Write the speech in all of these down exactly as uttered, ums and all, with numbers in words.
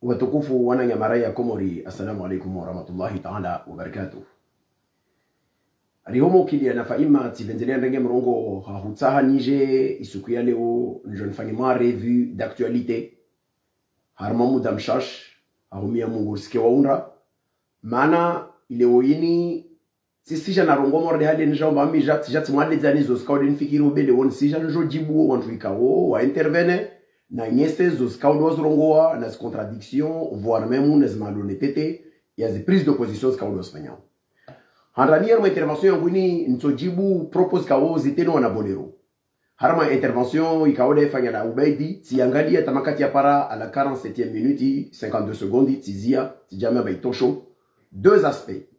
Watukufu wananyamara ya Komori, assalamu alaikum warahmatullahi taala wabarakatuh. Rihomo kiliya na faima tsipvendzelea ndrenge mrongoo ha hutsaha nije isuku ya leo nidjo nifanye mwa revue d'actualité. Harumwa muda mshashi, hahumia Mungu risike waundra. Mana ileo ini tsisija narongoa mwa orde hale nidjao mba mi dja, tsija tsimwaledzani zo zikao de nifikiri ubele woni sija nidjo djibu wo wandru ikao wa intervenir, na nyese zo zikao de wazirongoa, na zi contradiction, voire même na zi malhonnêteté, ya zi prise de position zikao de wazifanyao. Handani harumwa intervention yangu ini nitso djibu propos zikao zitenwa na Bolero. Harumwa intervention ikao de ifanya na Ubaidi, tsiangalia tamakati ya para à la quarante-septième minute, cinquante-deux secondes, tsizia, tsidjamia ba itosho. Deux aspects.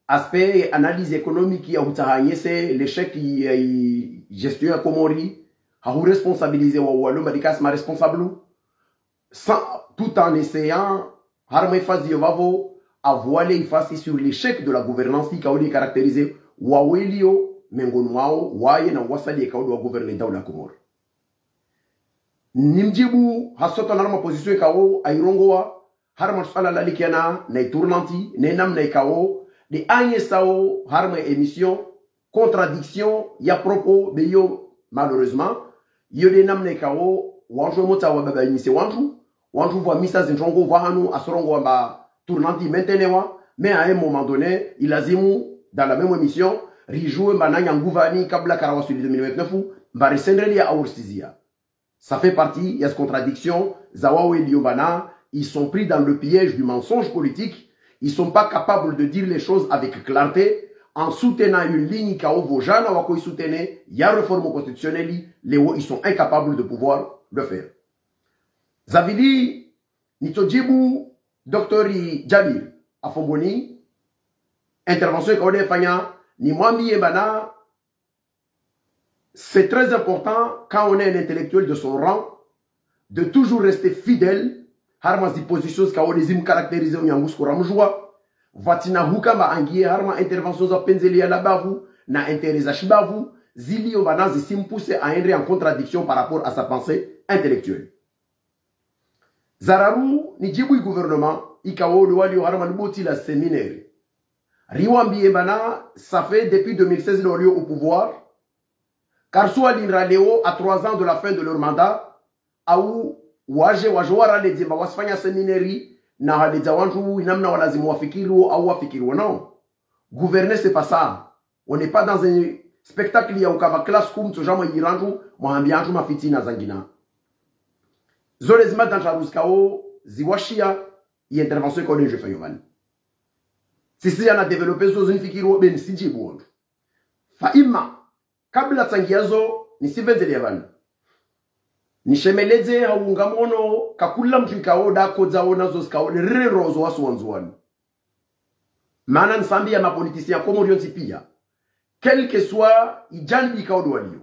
Aspect analyse économique ya hutsaha nyese l'échec ya i gestion ya Komori, ha hu responsabiliser wa walo mba dikasi ma responsable, sans, tout en essayant, harumwa ifazi yo vavo, à voiler ifasi sur l'échec de la gouvernance ikao de caractériser wa welio, mengoni mwao, waye na wasali ikao de wa gouverner daula Komori. Nimdjibu, ha soto na harumwa position ikao, airongoa, harumwa suala lalikiana na itournante, ne namna ikao, de anyesao, harumwa émission, contradiction ya propos, be yo, malheureusement, yo de namna ikao, wandru wemotsa wa baba inise wandru, wandru vwa misa zintrongo vwa hanu, asorongoa mba tournante imaintenewa, mais à un moment donné, ilazimu, dans la même émission, ridjue mba nanya nguvani, kabla kara waswili deux mille vingt-neuf, mba risendreli ya aurisiziya. Ça fait partie ya zi contradiction za wawe liyo mbana, ils sont pris dans le piège du mensonge politique, ils sont pas capables de dire les choses avec clarté, en soutenant une ligne ikao vo jana wako isoutenir, ya réforme constitutionnelle, leo ils sont incapables de pouvoir le faire. Za vili, nitso djibu, Docteur Djabir, ha Fomboni, intervention ikao de fanya, nimwambiye mbana, c'est très important quand on est un intellectuel de son rang de toujours rester fidèle harumwa zi positions zikao de zimcaractériser unyangu siku ramdjua. Pvatsina huka mba angiye harumwa intervention za pvendzelea la bavu na intérêt za shibavu, zilio mbana zisimpousser à entrer en contradiction par rapport à sa pensée intellectuelle. Za raru, nidjibu i gouvernement, ikao de walio harumwa liboti la séminaire. Riwambiye mbana, ça fait depuis deux mille seize de walio au pouvoir, karisuwa lindra leo à trois ans de la fin de leur mandat, au waje, waje waraledze mba wasifanya séminaire, na haledza wandru inamna walazimu wafikiriwo, au wafikiriwo nao. Gouverner, c'est pas ça. On n'est pas dans un spectacle ya ukamba classe kum tso jamwe irandru, mwahambia andru mafitina zangina. Zo de zima dantsa ruzikao, ziwashia, i intervention ikao de nidjo fanya mbani. Tsisija na développer zo zinifikiriwo be nisidjibu wandru. Faima, kabla tsangia zo, nisipvendzelea mbani. Nishemeledze ha unga mhono, kakula mndru ikao de akodza ona zo zikao de rire rozo wasu wa Ndzuwani. Mana nisambiya ma politiciens comoriens tsi piya. Quel que soit i janibi ikao de walio.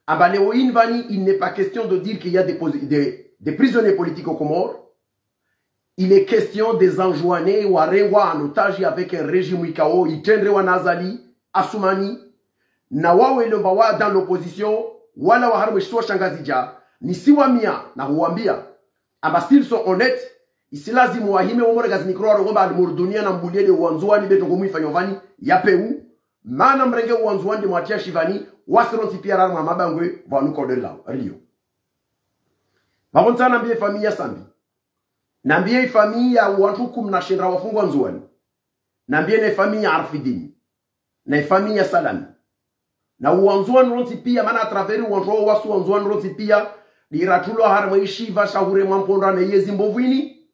Amba leo ini mbani, il n'est pas question de dire qu'il y a des, posi- des, des prisonniers politiques aux Comores. Il est question des Anjouanais warengwa en otage avec un régime ikao itrendrewa na Azali Assoumani. Na wawe leo mba wa dans l'opposition, wala wa harumwa shisiwa sha Ngazidja, nisiwamia na huwambia. Amba s'ils sont honnêtes, isilazimu wahime womore gazi micro warongoa mba Almur Dunia na mbulie de wa Ndzuwani be trongo mwifanyo mbani, ya peu, mana mrenge wa Ndzuwani de mwatria shivani, wasi rontsi piya rarumwa mabangwe, pvanu ikao de lao, rilio. Pvapvo ntsa nambiye famille ya Sambi. Nambiye i famille ya wandru kumi na shenda wafungwa Ndzuwani. Nambiye ne famille ya Arfidini. Na i famille ya Salami. Na wa Ndzuwani rontsi piya, mana à travers wandru wasu wa Ndzuwani rontsi piya, de ratulwa harumwa ishiva sha huremwa mpondwa na yezi mbovu ini.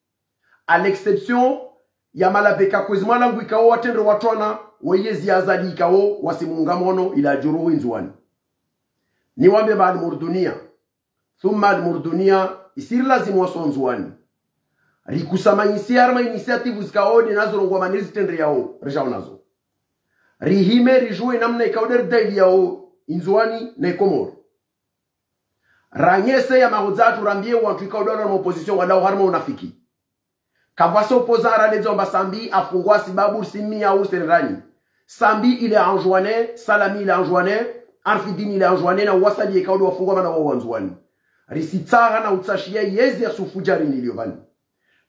À l'exception ya malabeka kwezi mwalangu ikao watrendre watrwana, wa yezi ya Azali ikao wasimunga mhono ila djuruhu i Ndzuwani. Niwambe mba Almur Dunia. Thumma Almur Dunia, isirilazimu wasu wa Ndzuwani. Rikusamanyisi harumwa initiative zikao de nazo rongoa manezi trendre yao, ridjao nazo. Rihime ridjue namna ikao de ridaili yao, i Ndzuwani na i Komoro. Ranyese ya mahodza atru rambiye wandru ikao de wala harumwa opposition wala harumwa unafiki. Kapvwasa opposant araledza amba Sambi afungwa sibabu risimiya usererani. Sambi il est Anjouanais, Salami il est Anjouanais, Arfidine il est Anjouanais, na wasali ikao de wafungwa mana wa wa Ndzuwani. Risitsaha na utsashiya yezi ya sufu jari nilio pvani.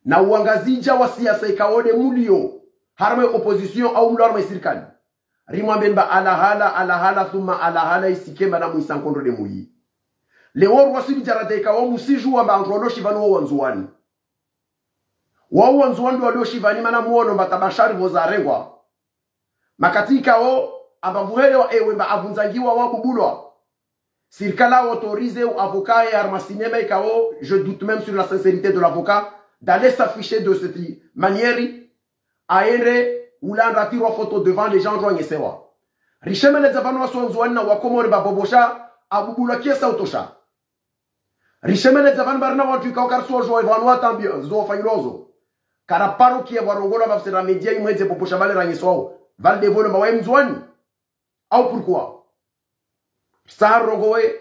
Na wangazidja wa siasa ikao nde mulio harumwa opposition au mulio harumwa sirikali. Rimwambe mba alahala, alahala, thumma alahala, isikemba na mwisa nkondo nde muyi. Leo rwaswili djaraja ikao musidjuwa mba wandru walio shivani wo wandzuwani. Wao wandzuwani ndo walio shivani mana muono mba tabashari pvo zarengwa. Makati ikao, amba vuhelewa ewe mba avundzangiwa wabubulwa. Sirikali a autorisé u avocat ye harumwa sinema ikao, je doute même sur la sincérité de l'avocat, d'aller s'afficher de cette manière, aende, ulanda atirwa photo devant les gens, wandru wanyesewa. Rishemeledza pvanu wasi wandzuwani na wakomori mba Bobosha, abubulwa kiasi sha utosha. Rishemeledza pvanu mba rina wandru ikao karisuwajua pvanu watambi, zo fanyilwazo. Kara parokia pvwa rongolwa mba pvwasera média imwedze Bobosha pvale ranyeswao. Pvale nde pvolo mba waye mndzuwani. Au pourquoi? Saha rongowe,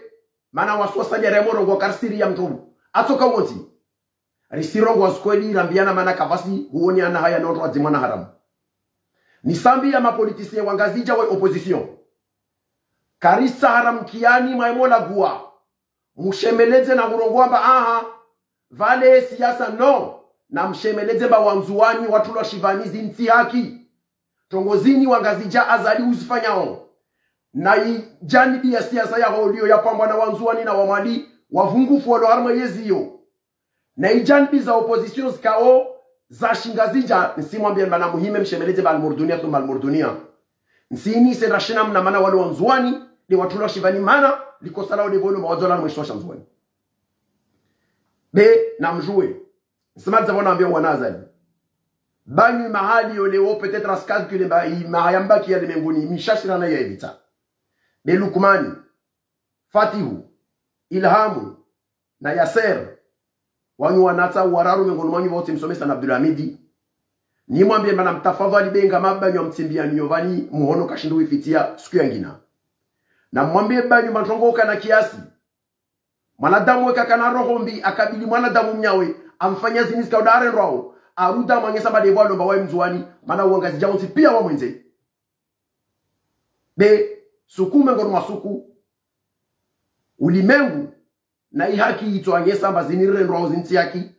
mana wasi wasalia remo rongowa karisiri ya mndru. Atsoka wontsi. Risirongowa zikweli rambiana mana kapvatsi huoni ana haya no wandru wadzima na haramu. Nisambiya mapoliticiens wangazidja wa opposition. Karisa haramu kiani mwaye molaguwa. Mushemeledze na hurongowa mba aha. Pvale siasa no. Na mshemeledze mba wandzuwani watulwa shivani zinu tsi haki. Trongo zini wangazidja Azali uzifanyao. Na ijanibi ya siasa ya holio ya pvambwa na wandzuwani na wamwali, wavungufu walo harumwa yeziyo. Na ijanibi za opposition zikao, za shingazidja, nsimwambiya mba na muhime mshemeledze mba almurdunia thumma almurdunia. Ntsini se rashina mna mana walo wandzuwani, nde watulwa shivani mana, likosa lao nde pvolo mba wadzola harumwa shisiwa sha Ndzuwani. Be, na mdjuwe. Nsimadza pvona ambiya wana Azali. Banyu mahali yo leo peut-être asi calculer mba imaha yambaki ya limenguni mishashirana ya evita. Be Lukmani, Fatihu, Ilhamu, na Yasser. Wanyu wanatsa wararu mengoni mwanyu pvotsi msomesa na Abdulhamidi. Nimwambiye mba na mtafadhwali be ngama banyu amtsimbiya niyo pvani muhono kashindru wifitiya siku yangina. Na mwambiye banyu mba ntrongo kana kiasi. Mwanadamu weka kana roho mbi, akabili mwanadamu mnyawe, amfanya zini zikao ndarendrwao, arudi amwanyesa mba nde pvwalo mba waye mndzuwani, mana wangazidja wontsi piya wamwendze. Be, suku mengoni mwa suku, ulimengu, na ihaki itso anyesa mba zini rirendrwao zinu tsi haki,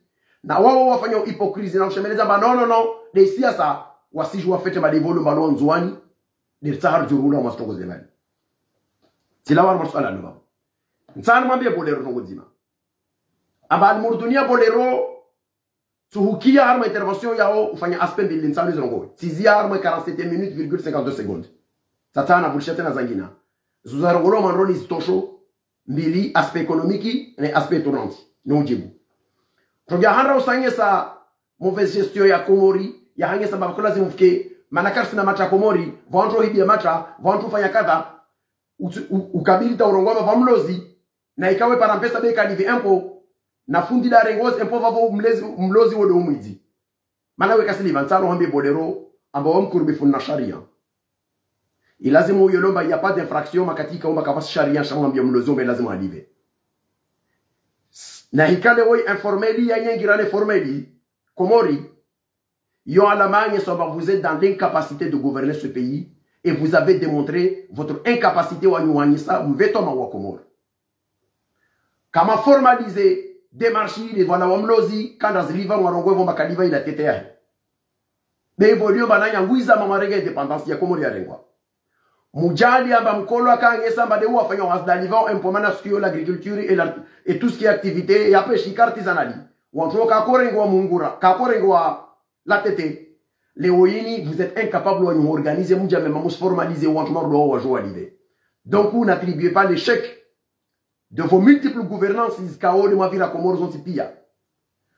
na wao wafanya hypocrisie na ushemeledza mba no, no, no, nde siasa, wasidjuwa fete mba nde pvolo mba lo wandzuwani, nde ritsaha ridjurula wa masitrongo zile mali. Tsi lawa harumwa suala lilo. Ntsaha nimwambiye Bolero trongo dzima. Amba almurdunia Bolero, tsuhukiya harumwa intervention yaho ufanya aspect mbili ntsaha nizirongowe. Tsiziya harumwa quarante-sept minutes virgule cinquante-deux secondes. Tsatsaha na vulisha tsena zangina. Zo zarongolwa mwandroni zitosho mbili, aspect économique, ne aspect tournante. Ne udjibu. Trongo ya handra usanyesa mauvaise gestion ya Komori, ya hanyesa mba pvako lazimu fike, mana karisina matra Komori, pvwa wandru hibiya matra, pvwa wandru fanya kadha, utsu-, u-, ukabili ta urongowa mba pvwa mlozi, na ikawe para mpesa be kalive impôt, na fundi ndarenge ozi impôt pvapvo mlezi, mlozi wo nde umwidzi. Mana weka siliva ntsano hambiye Bolero, amba wamkuru bifuna sharia. Ilazimu uyolomba, il y a pas d'infraction, makati ika umba kapvatsi sharia, sha mwambiya mlozi umba ilazimu alive. S-, na hikale woyi informel, ya nyengirane formel, Komori, yo alama anyesa mba vous êtes dans l'incapacité de gouverner ce pays et vous avez démontré votre incapacité wanyu wanyesa mvetoma wa Komori. Kama formaliser démarche ile pvwana wa mlozi, kanda ziliva mwarongowe pvo mba kaliva ila tete yahe. Be ivo lio mba nanyi ngwiza mwa mwarenge indépendance ya Komori yarengwa. Mudjali amba mkolo akanyesa mba nde uwafanya wazidaliva impôt mana siku yo l'agriculture et la, et tout ce qui est activité ya pêche artisanale. Wantru kakorengewa mungura, kakorengewa la tete. Leo yini, vous êtes incapables wanyu organiser mudja mema mus formaliser wantru marudo wa wajo walive. Donc, n'attribuez pas l'échec de vos multiples gouvernances zikao nde mwavira Komori zontsi piya.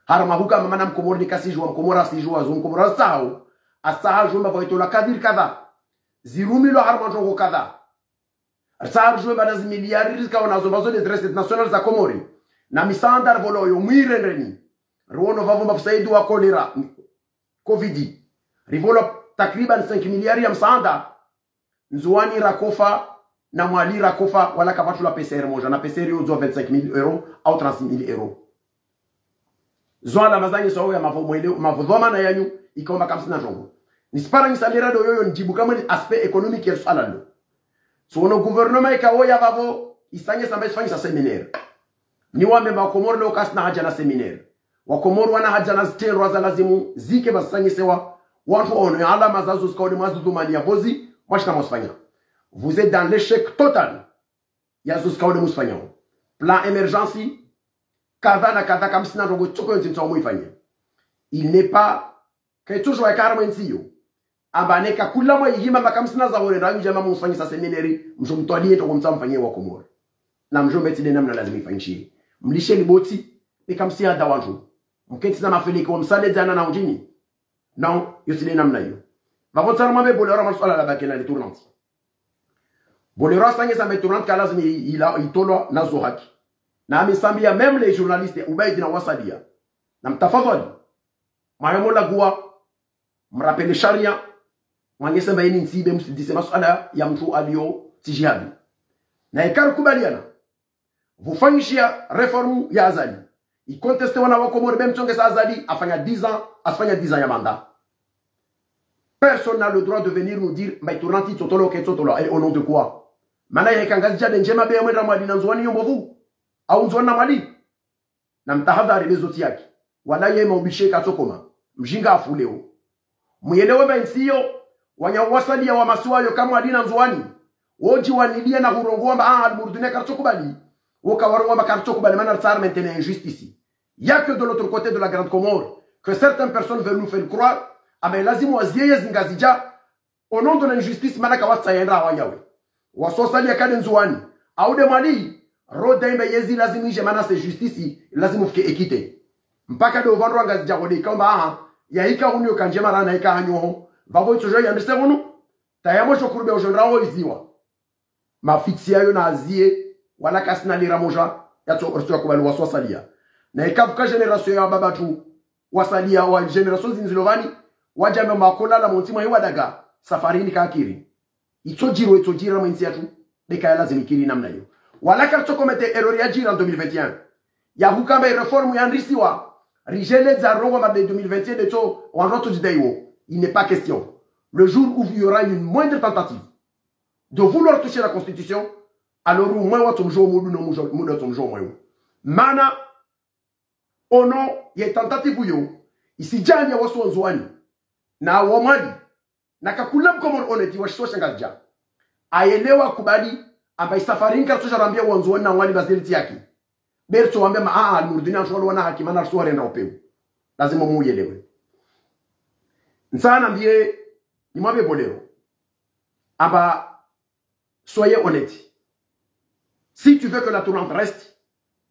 Harumwa huka mama na mkomori ni kasidjuwa, mkomori asidjuwa, zo mkomori asahau, asahau mba pvwa itola kadhiri kadha. Zirumilwa harumwa ntrongo kadha. Risahau mba na zimiliyari rikao nazo mba zo nde recettes nationales za Komori. Na misaanda ripvolo yo mwirendeni. Riwono pvapvo mba fusaidi wa kolera, covid. Ripvolo takriban cinq milliards ya msaanda. Ndzuwani rakofa, na Mwali rakofa, wala kapvatsu la P C R moja, na P C R yo udzwa vingt-cinq mille euros au trente-six mille euros. Zo alama zanyu sawo ya mavo mwele, mavo dhwamana yanyu, ikaomba kamsina ntrongo. Nisipara nisalera do yoyo ndjibu kamwe ni aspect économique ya suala lo. So ono gouvernement ikao ya pvapvo, isanyesa mba isifanyisa séminaire. Niwambe mba Komori leo kasina haja na séminaire. Wakomori wana haja na zitrendwa za lazimu zike pvasisanyisewa, wantru waone alama zazo zikao nde mwazidhumaniya pvozi, mwashina mwazifanya. Vous êtes dans l'échec total. Yazo zikao nde mwazifanya. Plan émergence, kadha na kadha, kamsina ndrongo tsoko yontsi mtsaho mwifanye. Il n'est pas, kaitsodjo yaka harumwa entsi iyo. Amba neka kula mwa ihima mba kamsina za hore rangi jama mufanyisa séminaire, mdjo mtwaliye ndrongo mtsaho mfanye wakomori. Na mdjo mbetsi nde namna lazimu ifanyishihe. Mlishe libotsi, neka msiada wantru. Mkentsi na mafeleke wa msale dzana na undjini. Non, yo tsi nde namna iyo. Pvapvo ntsaho mwambe Bolero masuala la bakena le tournante. Bolero asanyesa mbe tournante ka lazimu i-, ila-, itolwa na zo haki. Na mi sambiya même les journalistes, Ubaidi na Wasalia. Na mtafadhali. Mwaye molaguwa, mrapele sharia, mwanyese mba yeni ntsibe msidise masuala ya mtru alio tsi djihadi. Na eka rikubaliana, pvufanyishiha réforme ya Azali. Ikonteste wana wakomori be mtsongesa Azali, afanya dix ans, asifanya dix ans ya mandat. Personne n'a le droit de venir nous dire, mba itournante itsotolwa, ke itsotolwa, et au nom de quoi? Mana yeka Ngazidja nde ndjema be mwendra Mwali na Ndzuwani yo mbovu. Au Ndzuwani na Mwali. Na mtahadhari be zo tsi haki. Wala ye maubishe katsokoma. Mdjinga afu leo. Muyelewe mba entsi iyo, wanya Wasalia wa masiwa yo ka Mwali na Ndzuwani. Wodji wanilia na hurongowa mba, ah, Almurduni karitsokubali. Woka warongowa mba karitsokubali, mana ritsaha ri maintenir injustice. Y a que de l'autre côté de la Grande Comore, que certaines personnes veulent nous faire croire, amba lazimu waziye yezi Ngazidja, au nom de l'injustice, mana kawatsaha yende hawayawe. Wasosalia ka nde Ndzuwani, au nde Mwali, roda imba yezi lazimu idje mana c'est justice, lazimu fike équité. Mpaka nde upvandrwa Ngazidja hode ikao mba, aha, ya ika hunu yo ka ndjema rana ika hanyoho. Pvapvo itsodjo yandrise hunu, tayamo sho kurube udjo ndraho iziwa. Mafitsi yayo na aziye, wala kasina lira modja, yatso, yatso yakubali wasosalia. Na ika pvuka génération ya baba tu, Wasalia wa génération zindzilo pvani, wadja mbe makola la montsi mwa iwadaga, safarini kakiri. Itsodjiri, itsodjiri harumwa entsi yatru, be kaya lazimu ikiri namna iyo. Wala karitsocommettre erreur yadjiri en deux mille vingt et un. Ya hukamba iréforme yandrisiwa, ridjeledza rongowa mba deux mille vingt et un nde tso, wandru watsodjidaiwo. Il n'est pas question. Le jour où il y aura une moindre tentative de vouloir toucher la constitution, alors umwe watsomdjo mudu no mdjo, mudu watsomdjo umwe. Mana, au nom ye tentative iyo, isidjani ya wasi wa Ndzuwani, na wa Mwali, na kakula mkomori honnête wa shisiwa sha Ngazidja, ayelewa kubali, amba isafari nkaritsoja rambia wa Ndzuwani na Mwali mba zile tsi haki. Be ritso wambia mba, ah, Almurduni antru walo wana haki, mana ritso warenda upeu. Lazimu muyelewe. Ntsaha nambiye, nimwambe Bolero. Amba, soyez honnête. Si tu veux que la tournante reste,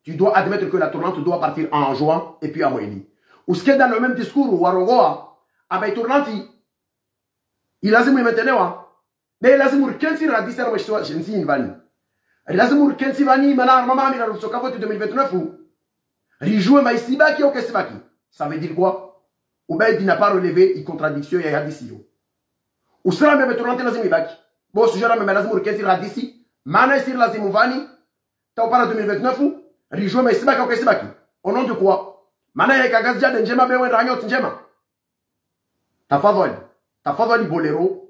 tu dois admettre que la tournante doit partir en juin et puis en Mwali. Usikie dans le même discours, warongowa, amba itournante, ilazimu imaintenewa, be lazimu rikentsi rihadisi harumwa shisiwa shentsi ini pvani. Lazimu rikentsi pvani, mana harumwa mahamira rutsoka vote deux mille vingt-neuf. Ridjuwe mba isibaki au ke isibaki. Ça veut dire quoi? Ubaidi n'a pas relevé i contradiction ya hadisi iyo. Usirambe mba itournante lazimu ibaki. Bo sujara mba lazimu rikentsi rihadisi. Mana isi lazimu pvani. Tau para deux mille vingt-neuf. Ridjuwe mba isibaki au ke isibaki. Au nom de quoi? Mana yeka Ngazidja nde ndjema be wendra hanyo tsi ndjema. Tafadhali, tafadhali Bolero,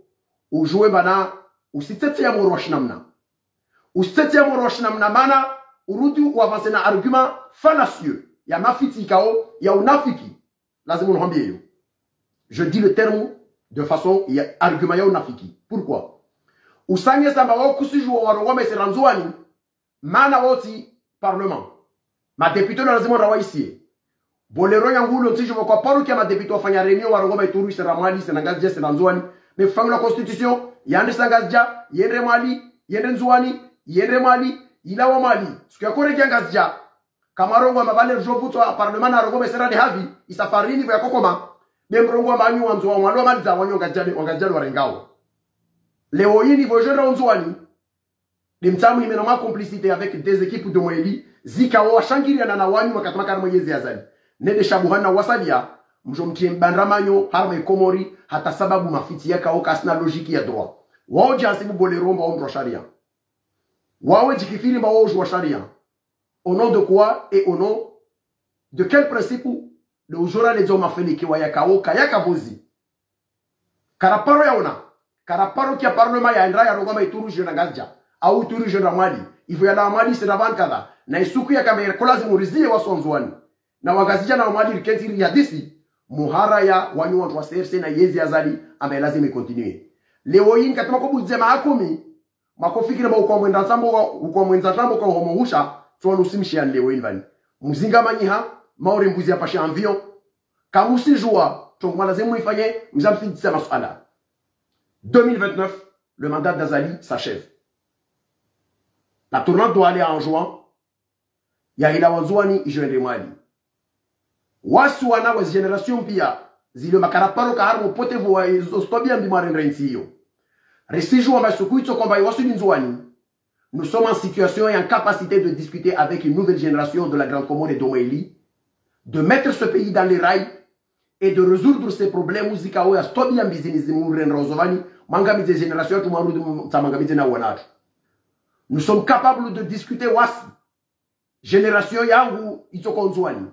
udjuwe mba na usitsetse ya moro wa shinamna. Usitsetse ya moro wa shinamna mana, urudi uavance na argument fallacieux, ya mafitsi ikao, ya unafiki. Lazimu nuhambiye iyo. Je dis le terme de façon, ya argument ya unafiki. Pourquoi? Usanyesa mba wao kusidjuwa warongowa mba isi ra Ndzuwani, mana wao tsi parlement. Madéputé na lazimu rawaisiye. Bolero nyangu ulo ntsidjuwa kwa parokia madéputé wafanya réunion warongowa mba Ituri isi ra Mwali, isi ra Ngazidja, isi ra Ndzuwani. Be fanyilwa constitution, yandrisa Ngazidja, yendre Mwali, yendre Ndzuwani, yendre Mwali, ilawa Mwali. Siku yakoredjeya Ngazidja, kamwarongowa mba pvale ridjo vutwa parlement narongowa mba isi ra nde havi, isafarini pvo yakokoma. Be mrongowa mba wanyu wa Ndzuwani, wa Mwali wamaliza, wanyu wa Ngazidja, wa Ngazidja warengawo. Leo ini pvo djondra Ndzuwani, nde mtsamu imena ma complicité avec des équipes de Mwali, zikao washangiriana na wanyu wakati maka harumwa yezi ya Azali. Nende shabuhana wasalia, mdjo mtriye mbandra manyo, harumwa Komori, hata sababu mafitsi yakao kasina logique ya droit. Wao djihasibu Bolero mba wao mdru wa sharia. Wao djikifiri mba wao djuwa sharia. Au nom de quoi et au nom de quel principe de udjo raledza o mafeleke wa yakao kayaka pvozi? Karaparo yaona. Karaparo kia parlement yaendra yarongowa mba Ituri djondra Ngazidja. Au Ituri djondra Mwali. Ipvo yalawa Mwali isi ra pvanu kadha. Na isuku yakamba yeko lazimu riziye wasi wa Ndzuwani. na Wangazidja na Wamwali rikentsi rihadisi, muharaya wanyu wandru wa C R C na yezi Azali, amba lazima icontinue. Leo yinu katuma ko budzi ya maha kumi, mwakofikiri mba ukwa mwendza tambo, ukwa mwendza tambo kwa uhomo husha, tsuwa nusimshiya leo yinu vani. Muzinga manyiha, mauri mbuzi ya pasha avion, kamusi juwa, tonguma lazima muifanye, mdja mfidisa masuala. Deux mille vingt-neuf, le mandat d'Azali s'achève. La tournante doit aller en juin. Yahila Wandzuwani, ijo yende Mwali. Wasi wana wa zi génération pia, zilio makaraparo ka harumwa upotevu wa izo stwabia mbi mwarendra intsi iyo. Risijuwa masuku itso kwamba iwaswili Ndzuwani. Nous sommes en situation et en capacité de discuter avec une nouvelle génération de la Grande Comore et d'Omwali, de mettre ce pays dans les rails et de résoudre ces problèmes zikao ya stwabia mbi zini zimurendra uzovani, mwangamidze génération yatru mwarudi mtsamwangamidze na wanatru. Nous sommes capables de discuter wasi. Génération yangu itsoko Ndzuwani.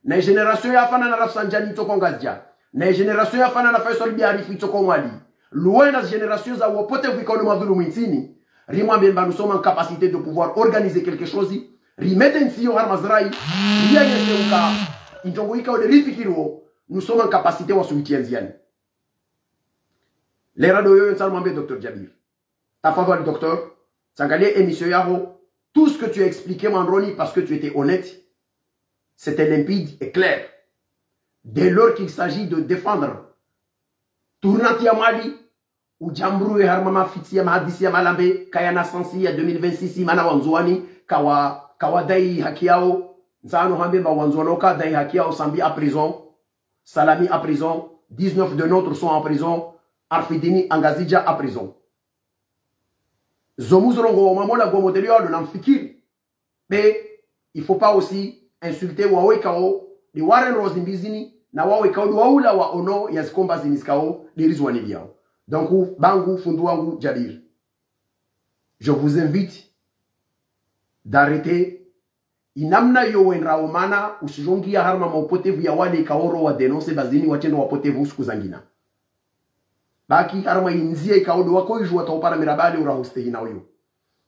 Na génération ya Afana na Rafsanjani itsoko Ngazidja. Na génération ya Afana na Faisal Biarifu itsoko Mwali. Luwe na génération za upotevu ikao ni madhulumu intsini. Rimwambie mba nous sommes en capacité de pouvoir organiser quelque chose. Rimete ntsi iyo harumwa zirai. Riya yese uka. Introngo ikao de rifikiriwo. Nous sommes en capacité wa suitia ndziani. Lera do yoyo ntsaru mwambie docteur Djabir. Tafadhali, docteur, tsangaliya émission yaho, tout ce que tu as expliqué, Mandroni, parce que tu étais honnête, c'était limpide et clair. Dès lors qu'il s'agit de défendre tournante ya Mwali, udjambruwe harumwa mafitsi ya mahadisi ya malambe, kayana sens ya deux mille vingt-six, mana Wandzuwani, kawa, kawadai haki yao, ntsano hambe mba Wandzuwani wakadai haki yao, Sambi à prison, Salami à prison, dix-neuf de nôtres sont en prison, Arfidini Angazidja à prison. Zo muzirongowa mwamola gwa modèle yalo na mfikiri. Mais il faut pas aussi insulter wawekao de warendra zimbi zini, na wawekao de waula wa ono ya zikomba zini zikao de rizwani liao. Donc, bangu, fundi wangu, Djabir, je vous invite d'arrêter inamna yo wendrao, mana usijongia harumwa maupotevu ya wale ikao ro wa dénoncer bazini watrendra wapotevu usiku zangina. Baki harumwa indzia ikao do wako iju wataupara mirabale urahustehi na uyo.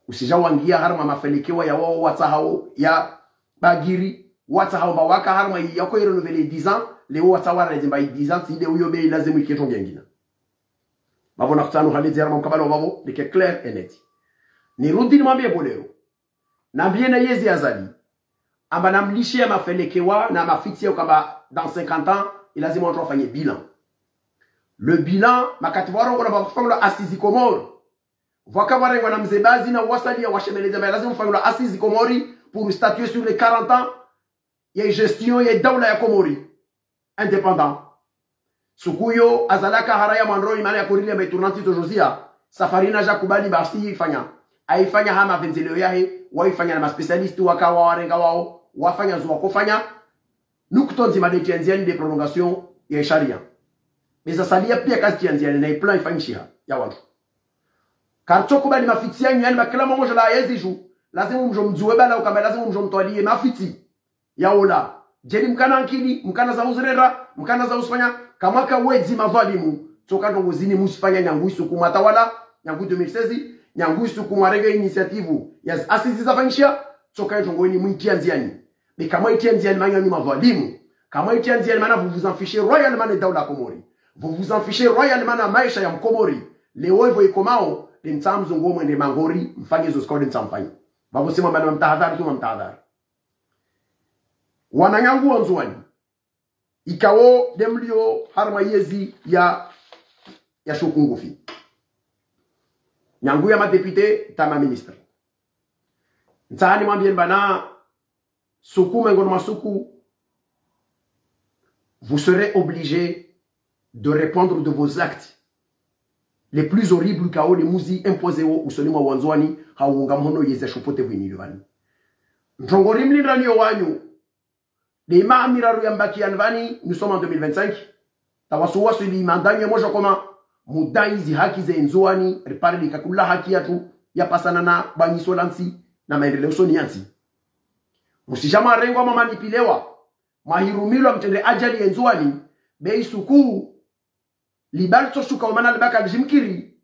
Usija wangia harumwa mafelekewa ya wao watsahao ya bagiri, watsahao mba waka harumwa yako irenouveler dix ans, leo watsaha wareze mba dix ans, tside uyo be lazimu iketrongo yangina. Bavo na kutsanu halezi harumwa mkabala wa bavo, like clair et net. Nirudi nimwambie bo leo. Nambie na yezi Azali. Amba namlishe ya mafelekewa na mafitsi ya ukamba dans cinquante ans, ilazimu wandru wafanye bilan. Le bilan, makati pvwarongowa na pvwafanyiwa assises Comores. Pvwaka pvwarengwa na mze Bazi na wasaliya washemeleza, mais lazima mfanyiwa assises Comores pour statuer sur les quarante ans ya gestion ya daula ya Comores indépendant. Suku iyo, Azali aka haraya Mandroni, mana ya korilia mba tournante itsojozia, safari naja kubali basi ifanya. Aifanya ha mapvendeleo yahe, waifanya na maspécialistes waka wawarenga wao, wafanya zo wakofanya, nukta ndzima de tia ndziani de prolongation ya sharia. Beza salia pia kazi tia ndziani na iplan ifanyishiha ya wandru. Kartso kubali mafitsi yanyu yani bakila mamoja la yezi ju, lazimu mjo mdzuwe bala ukamba lazimu mjo mtwalie mafitsi. Ya ola. Djeli mkana ankili, mkana za uzirera, mkana za usifanya, kamwaka wedzi madhwalimu, tsoka ntrongo zini musifanya nyangu isuku mwatawala, nyangu deux mille seize, nyangu isuku mwarenge initiative ya zi assises zafanyisha, tsoka ntrongo ini mwitia ndziani. Be kamwaitia ndziani mana nyi madhwalimu, kamwaitia ndziani mana vous vous en fichez royalement de daula Comores. Vous vous en fichez royalement maesha ya Mkomori. Leo ivo ikomao, de mtsamzungo mwende mangori, mfanye zo zikao de mtsamfanye. Bavo sima mana mtahadhari, tuma mtahadhari. Wananyangu wa Ndzuwani, ikao de mlio harumwa yezi ya, ya shuku ngufi. Nyangu ya madéputés, ta maministres. Ntsaha nimwambie mbana, suku mengoni mwa suku, vous serez obligés de répondre de vos actes les plus horribles ikao de muzi imposer wo usoni mwa Wandzuwani, ha uunga mhono yezi ya shupote vwini livani. Ntrongo rimlindraniyo wanyu, de maha miraru ya mbaki yani vani, nous sommes en deux mille vingt-cinq. Tawasuwaswili mandanyo ya moja koma, mudai zi haki ze Ndzuwani, ripare lika kula haki yatru, ya pasana na banyiso la ntsi, na maendeleo usoni ya ntsi. Musija mwarengwa mwamanipilewa, mwahirumilwa mtrende ajali ye Ndzuwani, be isuku, libali tso shuka umana libaka lijimkiri.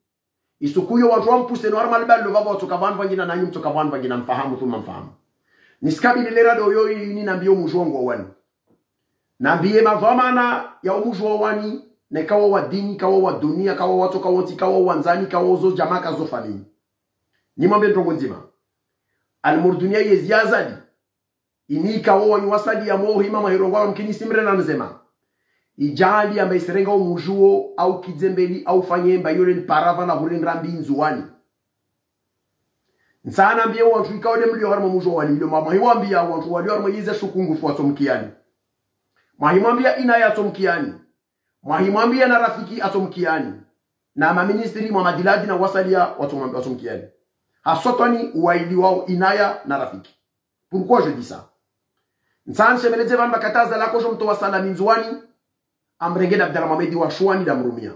Isuku iyo wandru wampuse no harumwa libali lo vavo watsoka vanu vangina nanyu mtsoka vanu vangina mfahamu tuma mfahamu. Nisikabili lera do yo ini nambiyo mujongo wani. Nambiye madhwamana ya umuji wa Wani, neka wa wa dini, ka wa wa dunia, ka wa watsoka wontsi, ka wa wandzani, ka wa zo djamaa, ka zo famiyi. Nimwambe ndrongo ndzima. Almurdunia yezi Azali. Ini ka wo wanyu wasaliya mwo hima mwahirongoa mkini simre na mzema. Idjali amba isirenga umuji wo, au kidze mbeli, au fanye mba yole ni parava na hurendra mbi Ndzuwani. Ntsaha nambiye wantru ikao de mlio harimwa muji wa Wani, ilo mama hiwambiya wantru walio harimwa yize shukungufu watsomkiani. Mwahimwambiya Inaya atsomkiani. Mwahimwambiya na Rafiki atsomkiani. Na maministri Mwamadiladi na wasaliya watsom-, watsomkiani. Haswatwani uwaili wao Inaya na Rafiki. Pourquoi je dis ça? Ntsaha nshemeledze pvanu amba kata Azali akodjo mtowa salami Ndzuwani, amrenge da Abdallah Mohamed wa Shuwani da mrumia.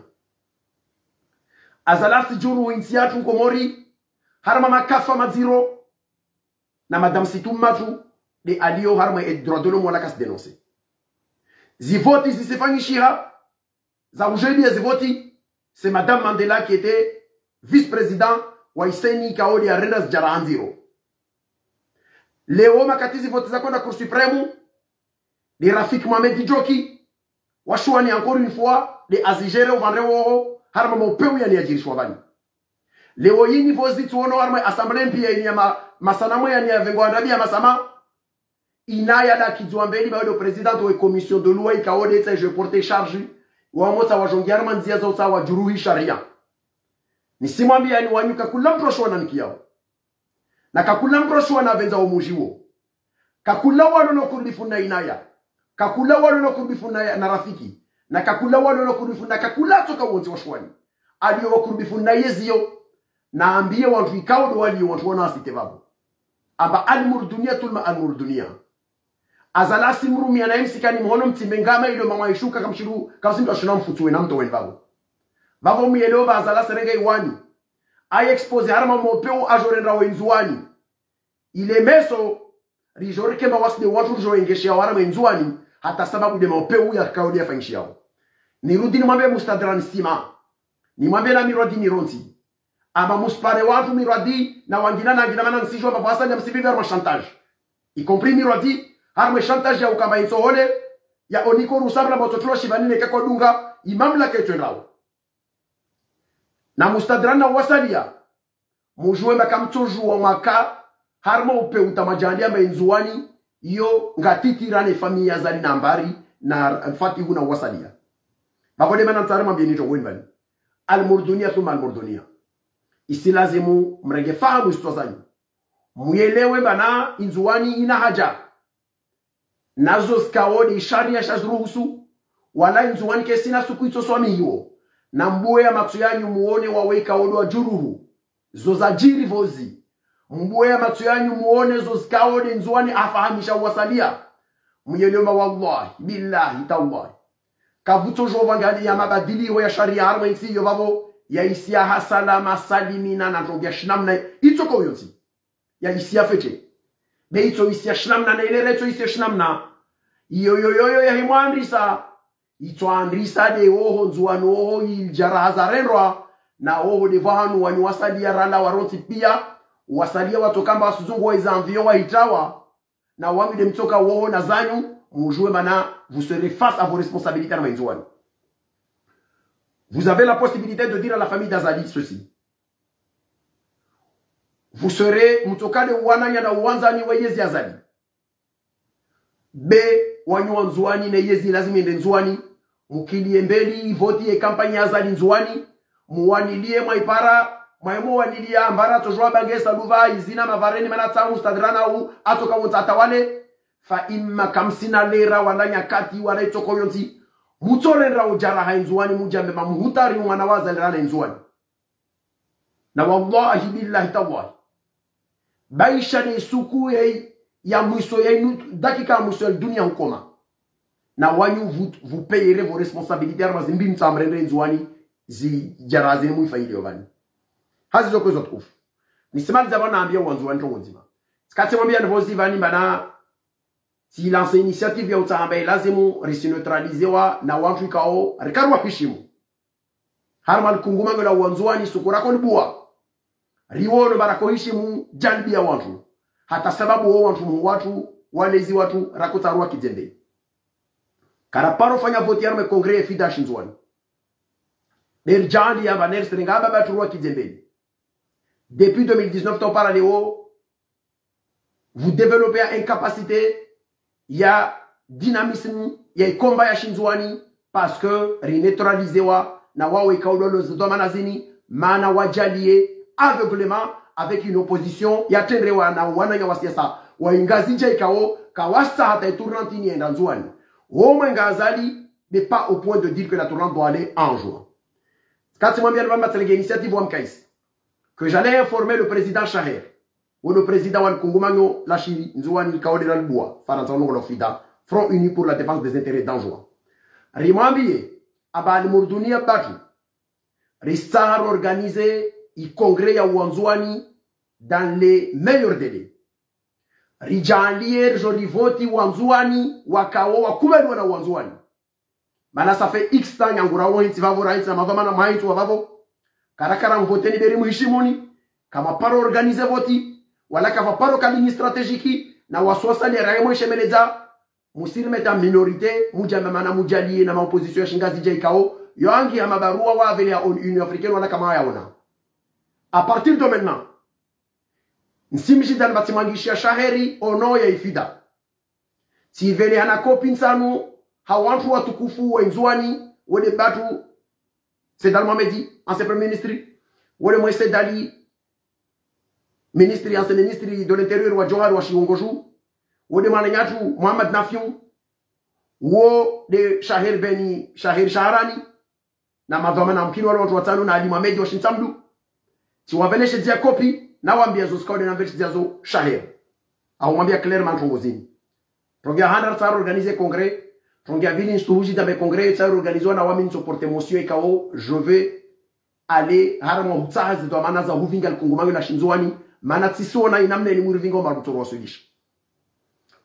Azali asidjuru intsi yatru Komori, harimwa makafa madziro, na madame Situ Matu, de alio harimwa e droit de l'homme wala kasi dénoncer. Zivoti zisifanyishiha, za ujebiya zivoti, c'est madame Mandela qui était vice-président wa iseni kaodi ya rendra zidjara andziro. Leo makati zivoti zakwenda Cour suprême, de Rafik Mohamed Djoki, wa Shuwani encore une fois, de azijere uvandre woho, harimwa maupeu yani yadjirishwa pvani. Leo yini pvo zitsuono harimwa assemblée mpiya ini ya ma-, masanamu yani ya vengo andabi ya masama, Inaya da kidzwa mbeli ba yo do président we commission de loi ikaode tsa je porte charge, wa motsa wa jongi harimwa ndzia za utsaha wa juruhi sharia. Nisimwambiyani wanyu kakula mtru wa Shuwani na niki yao. Na kakula mtru wa Shuwani na venza umuji wo. Kakula walo no kurbifu na Inaya. Kakula walo no kurbifu na, na Rafiki. Na kakula walo no kurbifu na kakula tsoka wontsi wa Shuwani. Alio wa kurbifu na yezi yo. Na ambiye wantru ikao do walio wantru wana asite pvapvo. Amba almurdunia tulma almurdunia. Azali asimrumia na imsikani mhono mtsimbe ngama ilo mama ishuka kamshiru, kamsimba shuna mfutsu wena mto weni pvapvo. Pvapvo muyelewo ba Azali asirenga Iwani. Ayi exposé harimwa maupeu ajo rendra we Ndzuwani. Ile meso, rijo rikemba wasi de wantru rijo engeshe ya wara mwe Ndzuwani, hata sababu de maupeu ya kaodi ya fanyishiao. Nirudi nimwambe Mustadrani Sima. Nimwambe na Mirwadi Mirontsi. Amba musipare wantru Mirwadi na wangina na ngina mana nsijo amba pvasa nya msivivi harimwa chantage. Y compris Mirwadi, harimwa chantage ya ukamba intsohole, ya oniko rusabra mototulwa shivani neka kodunga, imamlaka yetsu endrao. Na Mustadrani na wasaliya, mujuwe mba kamtsojuwa mwaka, harimwa upeu uta madjali amba Ndzuwani, yo ngatitirane famiyi ya Azali na Mbari, na Fatihu na wasaliya. Pvapvo de mana ntsari mwambiyeni to weni pvani. Almurdunia thumma almurdunia. Isilazimu mrenge fahamu isitwa zanyu. Muyelewe mba na Ndzuwani ina haja. Nazo zikaode isharia shaziruhusu, wala Ndzuwani kesina suku itsoswamihiwo. Na mbuwe ya matso yanyu muone wawe ikaodo wa juruhu. Zo zajiri pvozi. Mbuwe ya matso yanyu muone zo zikaode Ndzuwani afahamisha wasaliya. Muyelewe mba wallahi, billahi, tallahi. Kapvutso jopva ngali ya mabadiliho ya sharia harimwa intsi yo pvapvo, ya isiya ha salama salimina na ndrongo ya shinamna, itsoko uyontsi. Ya isiya fete. Be itso isiya shinamna na ilera itso isiya shinamna. Iyo yo yo yo ya himwandrisa. Itso andrisa de oho Ndzuwani oho idjara hazarendrwa. Na oho de pvahanu wanyu wasaliya rala warontsi piya. Wasaliya watsoka mba wasuzungu wa iza avion wahitrawa. Na wanyu de mtsoka oho na zanyu. Mujuwe mana vous serez face à vos responsabilités na ma Ndzuwani. Vous avez la possibilité de dire à la famille d'Azali ceci. Vous serez, mtsoka de wananya na wandzani wa yezi Azali. Be, wanyu wa Ndzuwani na yezi lazima yende Ndzuwani. Mukiliye mbeli, ivoti ye kampanyi ya Azali Ndzuwani. Muwaniliye mwaipara, mwaimo waniliya, mbara tsojwa bange saluva, izina mavareni mana tsamu stadrana u, atsoka wontsi atawale. Fa imma kamsina lera, wala nyakati, wala itsoko yontsi. Mutsorendra udjara ha Ndzuwani, mudjambe mamuhutari, mwana wa Azali rana Ndzuwani. Na wallahi billahi tallahi. Baisha ne suku ya, ya mwiso ya inu, dakika ya mwiso ya dunia hukoma. Na wanyu vous, vous payerez vos responsabilités, harumwa zimbi mtsamrende Ndzuwani zidjara zini muifa ilio pvani. Hazi zo kwezo tukufu. Nisimaliza pvanu nambiya wandzuwani ndrongo ndzima. Tsikatsi mwambiya ndopvo zipvani mbana, tsi lance initiative ya utsaha amba ilazimu risi neutralisewa na wantru ikao, rikaruwa hishimu. Harumwa likungumanyo la wandzuwani suku rako libuwa. Riwono mba rako hishimu djanibi ya wantru. Hata sababu wo wantru mu wantru, walezi wantru, rako tsaruwa kidzembe. Ara paro fanya vote ya harumwa congrès ya Fida Shindzuwani. Ndo ridjali yamba neri sirenga aba batru rwa kidzembeni. Depuis deux mille dix-neuf, to para leo, vous développez une capacité ya dynamisme ya ikomba ya Shindzuwani, parce que ri neutralisewa na wawo ikao ndo lo zidhwamana zini, mana wadjaliye aveuglement avec une opposition ya tendrewa na wananya wa siasa wa ingazidja ikao kawasa hata itournante ini yenda Ndzuwani. Wo mwenga Azali n'est pas au point de dire que la tournante doit aller en juin. Katsi mwambia ni pvamba tselenge initiative wa mkaisi que j'allais informer le président Shaher, wo ndo président wa likungumanyo la Shindzuwani ikao ndo la libua Farantsa, wo ndo la Fida, Front Uni pour la Défense des Intérêts d'Anjouan. Rimwambiye amba Ali Murduni ya batru, ristahara organiser i congrès ya Wandzuwani dans les meilleurs délais. Ridjaliye ridjo rivoti Wandzuwani wakao wakubaliwa na Wandzuwani. Mana ça fait X temps nyangu rawo hintsi vavo, rahintsi na madhwamana mahintsi wa vavo. Karakara mvoteni be ri muhishimuni. Kama paro organiser vote, wala kava paro ka ligne stratégique, na wasiwasi ni raye mwishemeledza, musirimeta minorité, mudja mamana mudjaliye na ma opposition ya Shingazidja ikao yo angi ha mabarua wa avele ya Union Africaine wala kama yaona. À partir de maintenant, nsimshidza ni batsi mwangishiya Shaher ono ya i Fida. Tsivele hana kopi ntsanu ha wantru watukufu wa Ndzuwani, wo nde batru Said Ali Mohamed, ancien premier ministre, wo nde mwe Said Ali, ministre, ancien ministre de l'Intérieur wa Djohar wa Shihongoju, wo nde mwananyatru Mohamed Nafiu, wo nde Shaher Beni, Shaher Shaharani, na madhwamana mkini wale wantru watsanu na Ali Mohamed wa Shintsamdu. Tsiwaveleshe dzia kopi, na wambia zo zikao nde na mveleshe dzia zo Shaher. Au mwambia clairement ntrongo zini. Trongia handa tsaro organiser congrès, trongia vili nsuhuji dza me congrès tsaro organiser na wami nso porter motion ikao je vais aller harumwa hutsaha zidhwamana za huvinga likungumanyo la Shindzuwani, mana tsisiona inamna ni murivinga o maruto rwaswilisha.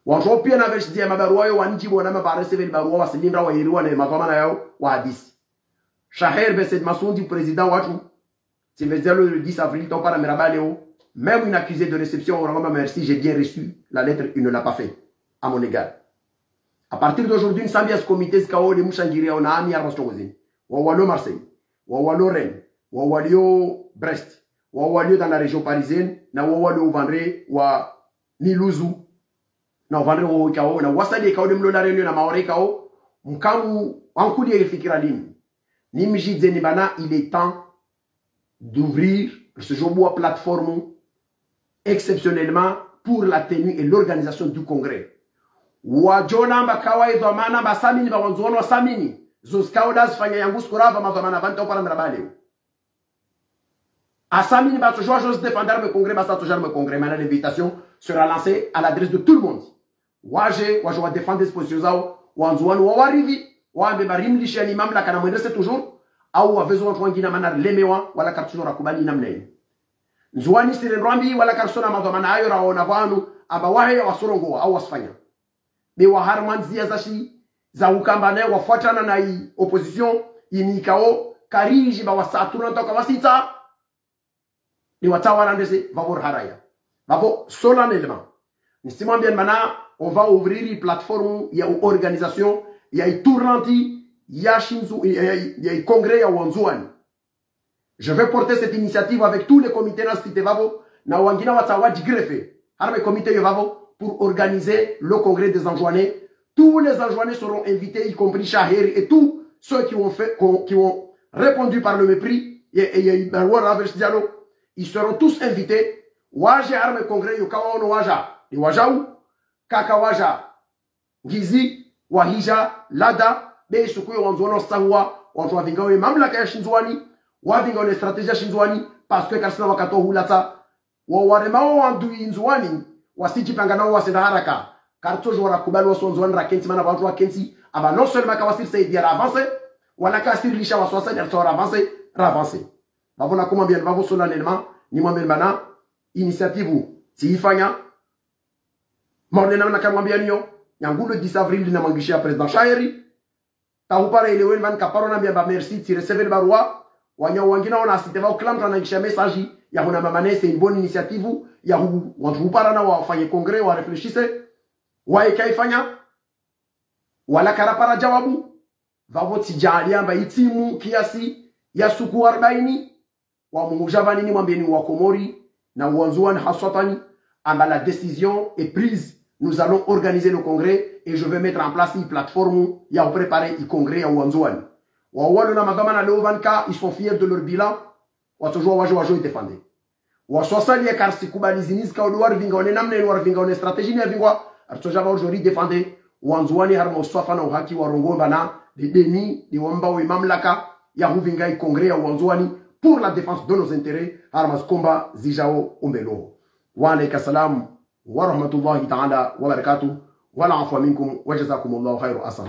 Wantru pia na veleshe dzia mabarua yo wanidjibu na mabare seveli barua wasilindra wa iriwa na madhwamana yao wa hadisi. Shaher Ben Said Massoundy, président watru, tsimvedzia le dix avril, to para miraba leo, même une accusé de réception, on rend merci, j'ai bien reçu la lettre, il ne l'a pas fait, à mon égard. À partir d'aujourd'hui, nsambi ya comité zikao nde mushangiria ona ami ya rastongo zini. Wa walio Marseille, wa walio Rennes, wa walio Brest, wa walio dans la région parisienne, na wa walio uvandre wa Mulhouse, na uvandre wo ikao, na wasadi ikao nde mlo La Réunion na Maore ikao, mkamu wankuli ya fikira lini. Nimshidze ni bana, il est temps d'ouvrir ce jour bois plateforme exceptionnellement pour la tenue et l'organisation du congrès. Wadjona mba kawaida mana mba samini ba Wandzuwani wasamini. Zo zikao nda zifanya yangu sikurava madhwamana vanta upara miraba leo. Asamini ba tsojua jos défendre me congrès, ba sa tsojua me congrès, mana l'invitation sera lancée à l'adresse de tout le monde. Waje, waje wa défendre position zao, Wandzuwani wa warivi, wambe ba rimlishiani mamlaka na mwendese toujours, au wavezo wantru wangina mana rilemewa, wala karitsojua rakubali namna ini. Ndzuwani sirendrwambi, wala karitsona madhwamana ayo raona vanu, amba waheya wasurongowa, au wasifanya. Be wa harumwa ndzia za shi, za ukamba naye wafuatana na i opposition, ini ikao, kariji ba wasa tournante ka wasitsa, ni watsaha warandese, vavo riharaya. Vavo solennellement. Nisimwambia mana, on va ouvrir une plateforme ya organisation, ya tournante, ya Shindzu, ya, ya, ya congrès ya Wandzuwani. Je vais porter cette initiative avec tous les comités na cité vavo, na wangina watsaha wadjigreffer harumwa comité yo vavo pour organiser le congrès des Anjouanais. Tous les Anjouanais seront invités, y compris Shaher et tous ceux qui ont fait, qui ont, qui ont répondu par le mépris et, et, et, ils seront tous invités. Waje harumwa congrès yo kawaono waja, ni wajau, kaka waja Ngizi, wahija, lada, be isuku yo Wandzuwani wasahua, wantru wavingao ye mamlaka ya Shindzuwani, wavingao ne stratégie ya Shindzuwani, parce que karisina wakati wa hulatsa, wa warema wo wandru Ndzuwani, wasidjipanga nao wasenda haraka. Karitsojua rakubali wasi Wandzuwani rakentsi mana wantru wakentsi, amba non seulement kawasiri saidia ra avancer, wala kawasiri lisha wasi wasaidia ra avancer, ra avancer. Vavo nakumwambia, vavo solennellement, nimwambie mana, initiative, tsiifanya, Maone namna kamwambia niyo, nyangu le dix avril na mwangishiya président Shaher. Tahupara ile weni vani kaparo nambia mba merci, tsi recevoir barua. Wanya wangina wana cité vavo kila mtru anangishiya message ya huna mama nese, une bonne initiative, ya hu, wantru hupara na wafanye congrès, wa réfléchisse. Waye kaifanya. Wala karapara djawabu, vavo tsidjaliamba itimu kiasi ya suku arbaini, wamuhudja vani nimwambeni wa Komori na Wandzuwani haswatani, amba la décision est prise, nous allons organiser le congrès et je vais mettre en place une plateforme ya préparer le congrès ya Wandzuwani. Wawalo na madhwamana leo vani ka, ils sont fiers de leur bilan, watsodjuwa wadje wadje défendre. Waswasali ya karisi kubali zini zika udu warivinga one namna inu warivinga one stratégie ni yavingwa, aritsodja va aujourd'hui défendre Wandzuwani harumwa uswafa na uhaki wa rongoa amba na dedeni de wamba we mamlaka ya huvinga i congrès ya Wandzuwani pour la défense de nos intérêts harumwa zikomba zidjao umbeli ho. Wa alayka salam wa rahmatullahi ta'ala wa barakatuh. Wal afwa minkum wa jazakumullahu khairu ahsan.